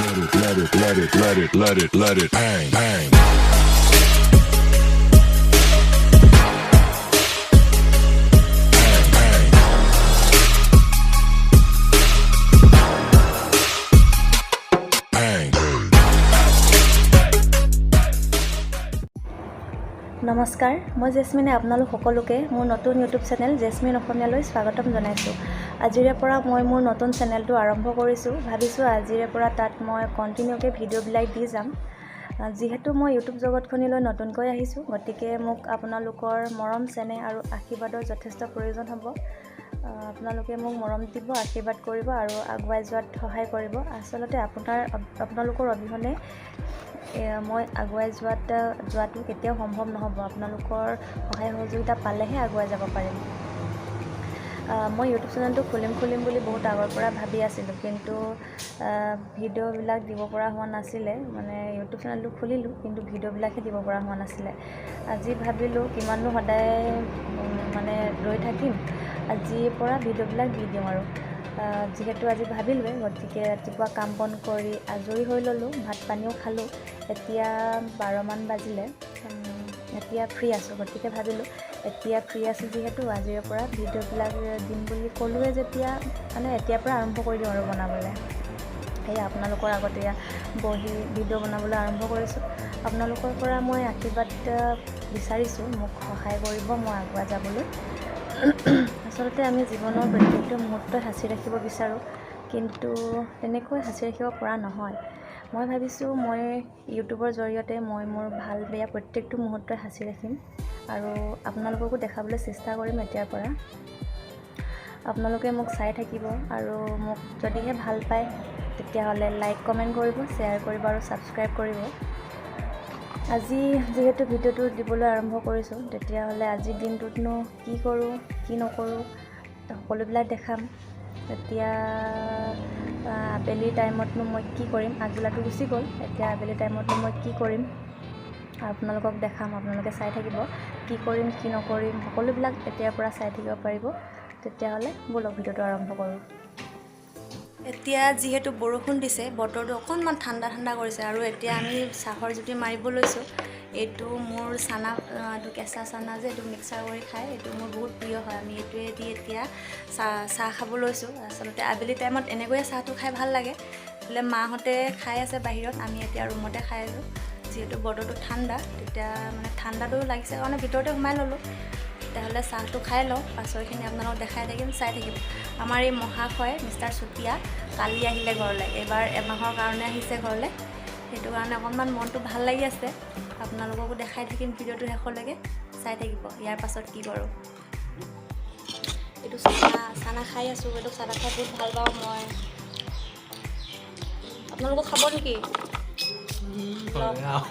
Let it, let it, let it, let it, let it, let it bang, bang. Bang, bang. Bang. নমস্কাৰ, মই জেচমিনে আপোনালোক সকলোকে মোৰ নতুন ইউটিউব চেনেল জেচমিন অসমীয়ালৈ স্বাগতম জনাইছোঁ। আজিৰে পৰা মই মোৰ নতুন চেনেলটো আৰম্ভ কৰিছোঁ। ভাবিছোঁ আজিৰে পৰা তাত মই কণ্টিনিউকৈ ভিডিঅ'বিলাক দি যাম। যিহেতু মই ইউটিউব জগতখনিলৈ নতুনকৈ আহিছোঁ, গতিকে মোক আপোনালোকৰ মৰম চেনেহ আৰু আশীৰ্বাদৰ যথেষ্ট প্ৰয়োজন হ'ব। আপোনালোকে মোক মৰম দিব, আশীৰ্বাদ কৰিব আৰু আগুৱাই যোৱাত সহায় কৰিব। আচলতে আপোনালোকৰ অবিহনে মই আগুৱাই যোৱাটো কেতিয়াও সম্ভৱ নহ'ব। আপোনালোকৰ সহায় সহযোগিতা পালেহে আগুৱাই যাব পাৰিম। মই ইউটিউব চেনেলটো খুলিম খুলিম বুলি বহুত আগৰ পৰা ভাবি আছিলোঁ, কিন্তু ভিডিঅ'বিলাক দিব পৰা হোৱা নাছিলে। মানে ইউটিউব চেনেলটো খুলিলোঁ, কিন্তু ভিডিঅ'বিলাকহে দিব পৰা হোৱা নাছিলে। আজি ভাবিলোঁ, কিমাননো সদায় মানে ৰৈ থাকিম, আজিৰ পৰা ভিডিঅ'বিলাক দি দিওঁ। আৰু যিহেতু আজি ভাবিলোঁৱে, গতিকে ৰাতিপুৱা কাম বন কৰি আজৰি হৈ ল'লোঁ, ভাত পানীও খালোঁ। এতিয়া 12মান বাজিলে। এতিয়া ফ্ৰী আছোঁ, গতিকে ভাবিলোঁ এতিয়া ফ্ৰী আছোঁ যিহেতু আজিৰে পৰা ভিডিঅ'বিলাক দিম বুলি ক'লোৱে যেতিয়া, মানে এতিয়াৰ পৰা আৰম্ভ কৰি দিওঁ আৰু বনাবলৈ। সেয়া আপোনালোকৰ আগতে এয়া বহি ভিডিঅ' বনাবলৈ আৰম্ভ কৰিছোঁ। আপোনালোকৰ পৰা মই আশীৰ্বাদ বিচাৰিছোঁ, মোক সহায় কৰিব মই আগুৱাই যাবলৈ। আচলতে আমি জীৱনৰ প্ৰত্যেকটো মুহূৰ্তত সাঁচি ৰাখিব বিচাৰোঁ, কিন্তু তেনেকৈ সাঁচি ৰাখিব পৰা নহয়। মই ভাবিছোঁ, মই ইউটিউবৰ জৰিয়তে মই মোৰ ভাল বেয়া প্ৰত্যেকটো মুহূৰ্তই সাঁচি ৰাখিম আৰু আপোনালোককো দেখাবলৈ চেষ্টা কৰিম এতিয়াৰ পৰা। আপোনালোকে মোক চাই থাকিব আৰু মোক যদিহে ভাল পায়, তেতিয়াহ'লে লাইক কমেণ্ট কৰিব, শ্বেয়াৰ কৰিব আৰু ছাবস্ক্ৰাইব কৰিব। আজি যিহেতু ভিডিঅ'টো দিবলৈ আৰম্ভ কৰিছোঁ, তেতিয়াহ'লে আজিৰ দিনটোতনো কি কৰোঁ কি নকৰোঁ সকলোবিলাক দেখাম। এতিয়া আবেলি টাইমতনো মই কি কৰিম? আগবেলাটো গুচি গ'ল, এতিয়া আবেলি টাইমতনো মই কি কৰিম আপোনালোকক দেখাম। আপোনালোকে চাই থাকিব, কি কৰিম কি নকৰিম সকলোবিলাক এতিয়াৰ পৰা চাই থাকিব পাৰিব। তেতিয়াহ'লে ব'লক, ভিডিঅ'টো আৰম্ভ কৰোঁ। এতিয়া যিহেতু বৰষুণ দিছে, বতৰটো অকণমান ঠাণ্ডা ঠাণ্ডা কৰিছে আৰু এতিয়া আমি চাহৰ জুতি মাৰিব লৈছোঁ। এইটো মোৰ চানা, এইটো কেঁচা চানা যে, এইটো মিক্সাৰ কৰি খায়, এইটো মোৰ বহুত প্ৰিয় হয়। আমি এইটোৱে দি এতিয়া চাহ চাহ খাব লৈছোঁ। আচলতে আবেলি টাইমত এনেকৈয়ে চাহটো খাই ভাল লাগে। বোলে মাহঁতে খাই আছে বাহিৰত, আমি এতিয়া ৰুমতে খাই আছোঁ। যিহেতু বতৰটো ঠাণ্ডা, তেতিয়া মানে ঠাণ্ডাটো লাগিছে কাৰণে ভিতৰতে সোমাই ল'লোঁ। তেতিয়াহ'লে চাহটো খাই লওঁ, পাছৰখিনি আপোনালোকক দেখাই থাকিম, চাই থাকিব। আমাৰ এই মহাশয় মিষ্টাৰ চুতীয়া কালি আহিলে ঘৰলৈ। এইবাৰ এমাহৰ কাৰণে আহিছে ঘৰলৈ, সেইটো কাৰণে অকণমান মনটো ভাল লাগি আছে। আপোনালোককো দেখাই থাকিম, ভিডিঅ'টো শেষলৈকে চাই থাকিব। ইয়াৰ পাছত কি কৰোঁ। এইটো চানা চানা খাই আছোঁ। এইটো চানা খাই বহুত ভাল পাওঁ মই। আপোনালোকক খাব নেকি? লওক।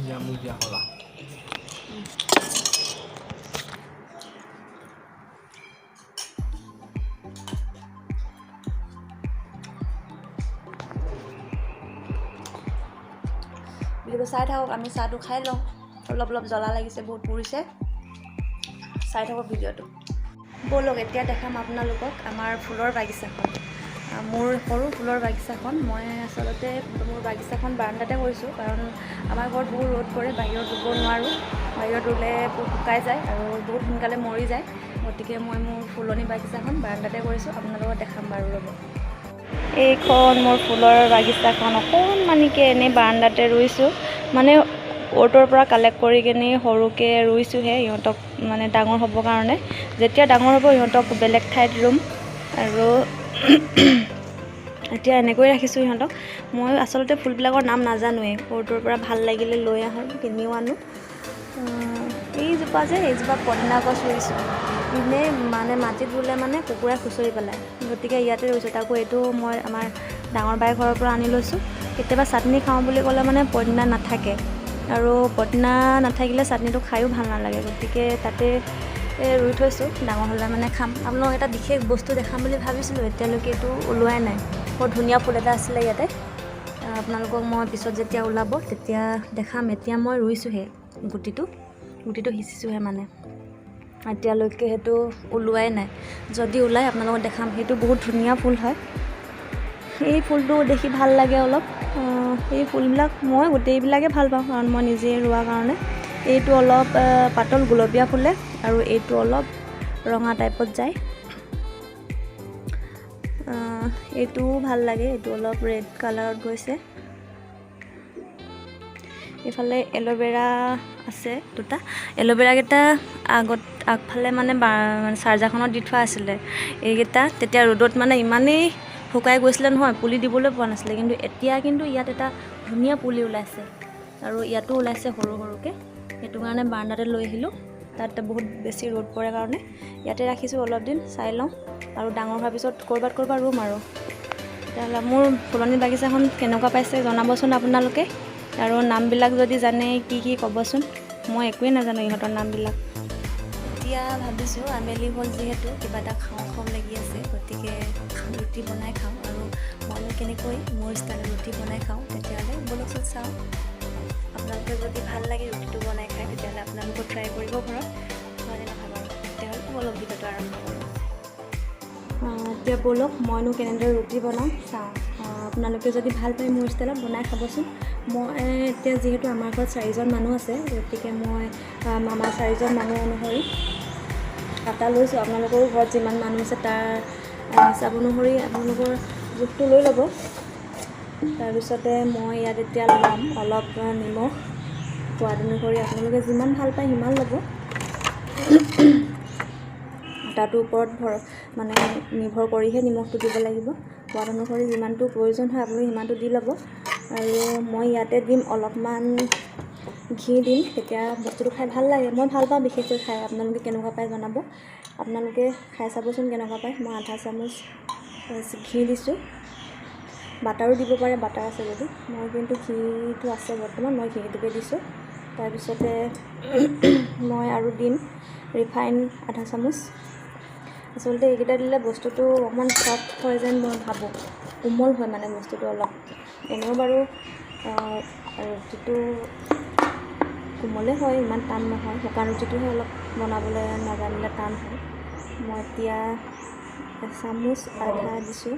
দিয়া, মোক দিয়া কলা। ভিডিঅ'টো চাই থাকক, আমি চাহটো খাই লওঁ। অলপ অলপ জ্বলা লাগিছে, বহুত পুৰিছে। চাই থাকক ভিডিঅ'টো। ব'লক, এতিয়া দেখাম আপোনালোকক আমাৰ ফুলৰ বাগিচাখন, মোৰ সৰু ফুলৰ বাগিচাখন। মই আচলতে মোৰ বাগিচাখন বাৰাণ্ডাতে কৰিছোঁ, কাৰণ আমাৰ ঘৰত বহুত ৰ'দ পৰে, বাহিৰত ৰুব নোৱাৰোঁ। বাহিৰত ৰুলে বহুত শুকাই যায় আৰু বহুত সোনকালে মৰি যায়। গতিকে মই মোৰ ফুলনি বাগিচাখন বাৰাণ্ডাতে কৰিছোঁ। আপোনালোকক দেখাম বাৰু, ৰ'ব। এইখন মোৰ ফুলৰ বাগিচাখন, অকণমানিকৈ এনেই বাৰাণ্ডাতে ৰুইছোঁ। মানে অ'ৰ পৰা কালেক্ট কৰি কিনি সৰুকৈ ৰুইছোঁহে ইহঁতক, মানে ডাঙৰ হ'বৰ কাৰণে। যেতিয়া ডাঙৰ হ'ব, ইহঁতক বেলেগ ঠাইত ৰুম আৰু এতিয়া এনেকৈ ৰাখিছোঁ ইহঁতক। মই আচলতে ফুলবিলাকৰ নাম নাজানোৱেই। ক'ৰ পৰা ভাল লাগিলে লৈ আহোঁ, কিনিও আনো। এইজোপা যে, এইজোপা পদিনা গছ ৰুইছোঁ। এনেই মানে মাটিত ৰুলে মানে কুকুৰাই খুচৰি পেলায়, গতিকে ইয়াতে ৰুইছোঁ। তাকো এইটো মই আমাৰ ডাঙৰ বাই ঘৰৰ পৰা আনি লৈছোঁ। কেতিয়াবা চাটনি খাওঁ বুলি ক'লে মানে পদিনা নাথাকে আৰু পদিনা নাথাকিলে চাটনিটো খায়ো ভাল নালাগে, গতিকে তাতে ৰুই থৈছোঁ। ডাঙৰ হ'লে মানে খাম। আপোনালোকক এটা বিশেষ বস্তু দেখাম বুলি ভাবিছিলোঁ, এতিয়ালৈকে এইটো ওলোৱাই নাই। বৰ ধুনীয়া ফুল এটা আছিলে ইয়াতে। আপোনালোকক মই পিছত যেতিয়া ওলাব তেতিয়া দেখাম। এতিয়া মই ৰুইছোঁহে, গুটিটো গুটিটো সিঁচিছোঁহে মানে। এতিয়ালৈকে সেইটো ওলোৱাই নাই। যদি ওলায় আপোনালোকক দেখাম। সেইটো বহুত ধুনীয়া ফুল হয়। এই ফুলটো দেখি ভাল লাগে অলপ। এই ফুলবিলাক মই গোটেইবিলাকে ভাল পাওঁ, কাৰণ মই নিজে ৰোৱা কাৰণে। এইটো অলপ পাতল গুলপীয়া ফুলে আৰু এইটো অলপ ৰঙা টাইপত যায়। এইটোও ভাল লাগে, এইটো অলপ ৰেড কালাৰত গৈছে। এইফালে এল'ভেৰা আছে দুটা। এল'ভেৰাকেইটা আগত আগফালে মানে চাৰ্জাৰখনত দি থোৱা আছিলে। এইকেইটা তেতিয়া ৰ'দত মানে ইমানেই শুকাই গৈছিলে নহয়, পুলি দিবলৈ পোৱা নাছিলে। কিন্তু এতিয়া কিন্তু ইয়াত এটা ধুনীয়া পুলি ওলাইছে আৰু ইয়াতো ওলাইছে সৰু সৰুকৈ। সেইটো কাৰণে বাৰাণ্ডাতে লৈ আহিলোঁ। তাত বহুত বেছি ৰ'দ পৰে কাৰণে ইয়াতে ৰাখিছোঁ অলপ দিন, চাই লওঁ। আৰু ডাঙৰ হোৱাৰ পিছত ক'ৰবাত ক'ৰবাত ৰুম আৰু। তেতিয়াহ'লে মোৰ ফুলনি বাগিচাখন কেনেকুৱা পাইছে জনাবচোন আপোনালোকে। আৰু নামবিলাক যদি জানে কি কি ক'বচোন, মই একোৱেই নাজানো ইহঁতৰ নামবিলাক। এতিয়া ভাবিছোঁ আবেলি হ'ল যিহেতু কিবা এটা খাওঁ খাওঁ লাগি আছে, গতিকে ৰুটি বনাই খাওঁ। আৰু মইনো কেনেকৈ মোৰ ষ্টাইলত ৰুটি বনাই খাওঁ, তেতিয়াহ'লে ব'লকচোন চাওঁ। আপোনালোকে যদি ভাল লাগে ৰুটিটো বনাই খাই, তেতিয়াহ'লে আপোনালোকেও ট্ৰাই কৰিব ঘৰত, হয়নে নহয় বাৰু? তেতিয়াহ'লে ব'লক ভিডিঅ'টো আৰম্ভ কৰোঁ। এতিয়া ব'লক মইনো কেনেদৰে ৰুটি বনাওঁ চাওঁ। আপোনালোকে যদি ভাল পায় মোৰ ষ্টাইলত বনাই খাবচোন। মই এতিয়া যিহেতু আমাৰ ঘৰত চাৰিজন মানুহ আছে, গতিকে মই আমাৰ চাৰিজন মানুহ অনুসৰি আটা লৈছোঁ। আপোনালোকৰো ঘৰত যিমান মানুহ আছে তাৰ হিচাপ অনুসৰি আপোনালোকৰ জোখটো লৈ ল'ব। তাৰপিছতে মই ইয়াত এতিয়া ল'ম অলপ নিমখ, সোৱাদ অনুসৰি আপোনালোকে যিমান ভাল পায় সিমান ল'ব। আটাটোৰ ওপৰত মানে নিৰ্ভৰ কৰিহে নিমখটো দিব লাগিব। সোৱাদ অনুসৰি যিমানটো প্ৰয়োজন হয় আপুনি সিমানটো দি ল'ব। আৰু মই ইয়াতে দিম অলপমান ঘি দিম, তেতিয়া বস্তুটো খাই ভাল লাগে। মই ভাল পাওঁ বিশেষকৈ খাই, আপোনালোকে কেনেকুৱা পায় জনাব। আপোনালোকে খাই চাবচোন কেনেকুৱা পায়। মই আধা চামুচ ঘি দিছোঁ। বাটাৰো দিব পাৰে, বাটাৰ আছে যদি। মই কিন্তু ঘিটো আছে বৰ্তমান, মই ঘিটোকে দিছোঁ। তাৰপিছতে মই আৰু দিম ৰিফাইন আধা চামুচ। আচলতে এইকেইটা দিলে বস্তুটো অকণমান চফ্ট হয় যেন মই ভাবোঁ, কোমল হয় মানে বস্তুটো অলপ। এনেও বাৰু ৰুটিটো কোমলেই হয়, ইমান টান নহয়। শুকান ৰুটিটোহে অলপ বনাবলৈ নাজানিলে টান হয়। মই এতিয়া এচামুচ আধা দিছোঁ,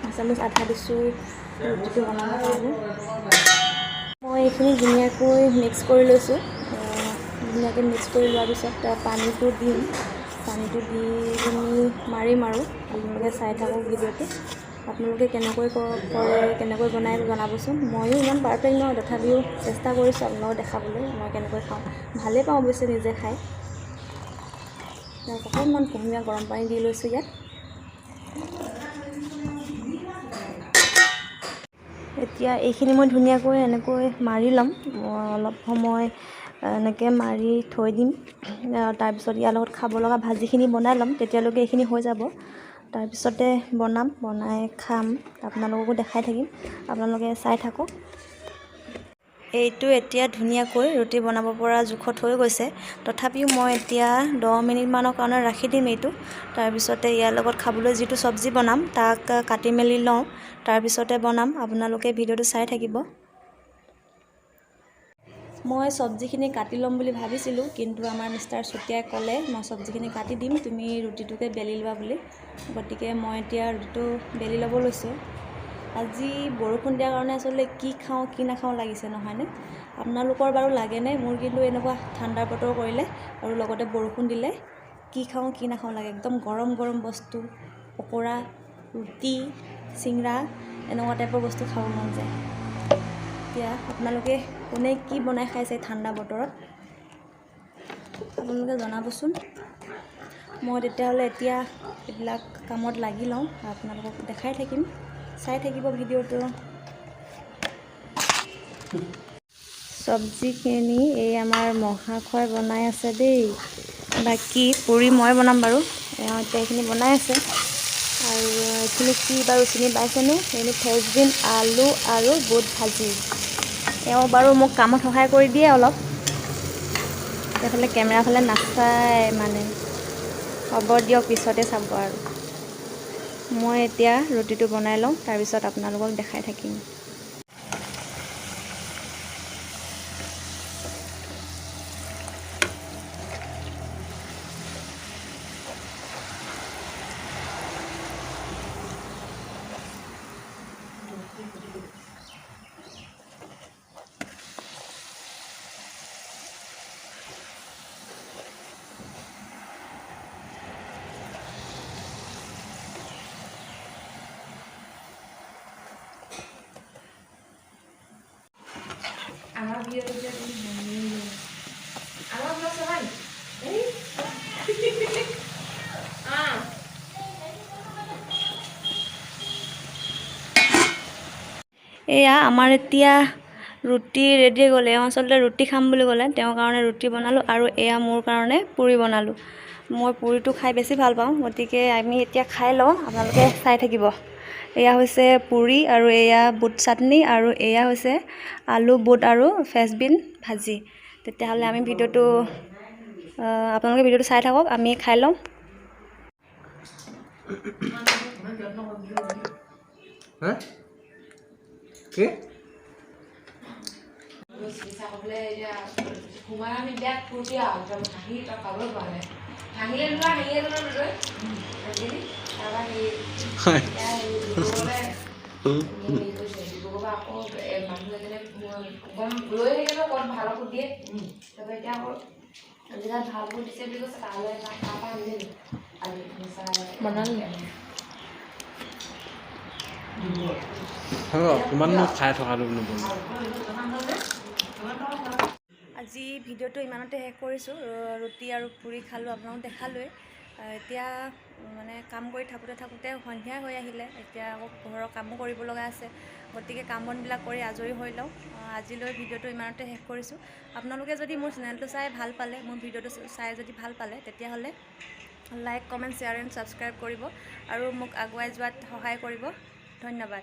এচামুচ আধা দিছোঁ ৰুটিটো বনাবৰ কাৰণে। মই এইখিনি ধুনীয়াকৈ মিক্স কৰি লৈছোঁ। ধুনীয়াকৈ মিক্স কৰি লোৱাৰ পিছত পানীটো দিম। পানীটো দি পিনি মাৰিম আৰু আপোনালোকে চাই থাকক ভিডিঅ'টো। আপোনালোকে কেনেকৈ কৰে, কেনেকৈ বনায় জনাবচোন। ময়ো ইমান পাৰফেক্ট নহয়, তথাপিও চেষ্টা কৰিছোঁ আপোনালোকক দেখাবলৈ মই কেনেকৈ খাওঁ। ভালেই পাওঁ অৱশ্যে নিজে খাই। অকণমান কুহুমীয়া গৰম পানী দি লৈছোঁ ইয়াত। এতিয়া এইখিনি মই ধুনীয়াকৈ এনেকৈ মাৰি ল'ম। মই অলপ সময় এনেকৈ মাৰি থৈ দিম। তাৰপিছত ইয়াৰ লগত খাব লগা ভাজিখিনি বনাই ল'ম, তেতিয়ালৈকে এইখিনি হৈ যাব। তাৰপিছতে বনাম, বনাই খাম, আপোনালোককো দেখাই থাকিম, আপোনালোকে চাই থাকক। এইটো এতিয়া ধুনীয়াকৈ ৰুটি বনাব পৰা জোখত হৈ গৈছে। তথাপিও মই এতিয়া 10 মিনিটমানৰ কাৰণে ৰাখি দিম এইটো। তাৰপিছতে ইয়াৰ লগত খাবলৈ যিটো চব্জি বনাম তাক কাটি মেলি লওঁ, তাৰপিছতে বনাম। আপোনালোকে ভিডিঅ'টো চাই থাকিব। মই চব্জিখিনি কাটি ল'ম বুলি ভাবিছিলোঁ, কিন্তু আমাৰ মিষ্টাৰ চুতীয়াই ক'লে মই চব্জিখিনি কাটি দিম, তুমি ৰুটিটোকে বেলি লোৱা বুলি। গতিকে মই এতিয়া ৰুটিটো বেলি ল'ব লৈছোঁ। আজি বৰষুণ দিয়াৰ কাৰণে আচলতে কি খাওঁ কি নাখাওঁ লাগিছে নহয়নে? আপোনালোকৰ বাৰু লাগেনে? মোৰ কিন্তু এনেকুৱা ঠাণ্ডা বতৰ কৰিলে আৰু লগতে বৰষুণ দিলে কি খাওঁ কি নাখাওঁ লাগে। একদম গৰম গৰম বস্তু, পকৰা, ৰুটি, চিংৰা এনেকুৱা টাইপৰ বস্তু খাব মন যায়। এতিয়া আপোনালোকে কোনে কি বনাই খাইছে ঠাণ্ডা বতৰত আপোনালোকে জনাবচোন। মই তেতিয়াহ'লে এতিয়া এইবিলাক কামত লাগি লওঁ, আপোনালোকক দেখাই থাকিম, চাই থাকিব ভিডিঅ'টো। চব্জিখিনি এই আমাৰ মহাশয় বনাই আছে দেই, বাকী পুৰি মই বনাম বাৰু। এওঁ এতিয়া এইখিনি বনাই আছে। আৰু এইখিনি কি বাৰু চিনি পাইছেনে? এইখিনি ফ্ৰেঞ্চবিন, আলু আৰু বুট ভাজি। এওঁ বাৰু মোক কামত সহায় কৰি দিয়ে অলপ, এইফালে কেমেৰা ফালে নাচায় মানে। হ'ব দিয়ক, পিছতে চাব আৰু। মই এতিয়া ৰুটিটো বনাই লওঁ, তাৰপিছত আপোনালোকক দেখাই থাকিম। আমাৰ ব্লগ চাবা নি? এই আহ। এয়া আমাৰ এতিয়া ৰুটি ৰেডি হৈ গ'ল। এওঁ আচলতে ৰুটি খাম বুলি ক'লে, তেওঁৰ কাৰণে ৰুটি বনালোঁ আৰু এয়া মোৰ কাৰণে পুৰি বনালোঁ। মই পুৰিটো খাই বেছি ভাল পাওঁ, গতিকে আমি এতিয়া খাই লওঁ, আপোনালোকে চাই থাকিব। এয়া হৈছে পুৰি আৰু এয়া বুট চাটনি আৰু এয়া হৈছে আলু, বুট আৰু ফ্ৰেঞ্চবিন ভাজি। তেতিয়াহ'লে আমি ভিডিঅ'টো, আপোনালোকে ভিডিঅ'টো চাই থাকক, আমি খাই লওঁ। হা, কি? চিকিৎসা কৰিবলৈ এতিয়া সোমাই আমি বিৰাট ফূৰ্তি আৰু একদম হাঁহি তই খাবই পৰা নাই। হাঁহিলে লোৱা, হাঁহিয়ে গ'লো লৈ আজিকালি। তাৰপৰা হেৰি, এতিয়া হেৰি ডিব্ৰুগড়লৈ হেৰি কৰিছে। ডিব্ৰুগড়ৰ পৰা আকৌ মানুহ এজনে গম লৈ আহিলে ন, ক'ত ভাল ঔষধ দিয়ে। তাৰপৰা এতিয়া আকৌ জেগাত ভাল ঔষধ দিছে বুলি কৈছে, তালৈ তাৰপৰা আনিলে আজি বনালে। হ'ব, কিমাননো খাই থকাটো নবনাও। আজি ভিডিঅ'টো ইমানতে শেষ কৰিছোঁ। ৰুটি আৰু পুৰি খালোঁ, আপোনালোক দেখালোৱেই। এতিয়া মানে কাম কৰি থাকোঁতে থাকোঁতে সন্ধিয়া হৈ আহিলে। এতিয়া আকৌ ঘৰৰ কামো কৰিব লগা আছে, গতিকে কাম বনবিলাক কৰি আজৰি হৈ লওঁ। আজিলৈ ভিডিঅ'টো ইমানতে শেষ কৰিছোঁ। আপোনালোকে যদি মোৰ চেনেলটো চাই ভাল পালে, মোৰ ভিডিঅ'টো চাই যদি ভাল পালে, তেতিয়াহ'লে like, comment, share and subscribe কৰিব আৰু মোক আগুৱাই যোৱাত সহায় কৰিব। ধন্যবাদ।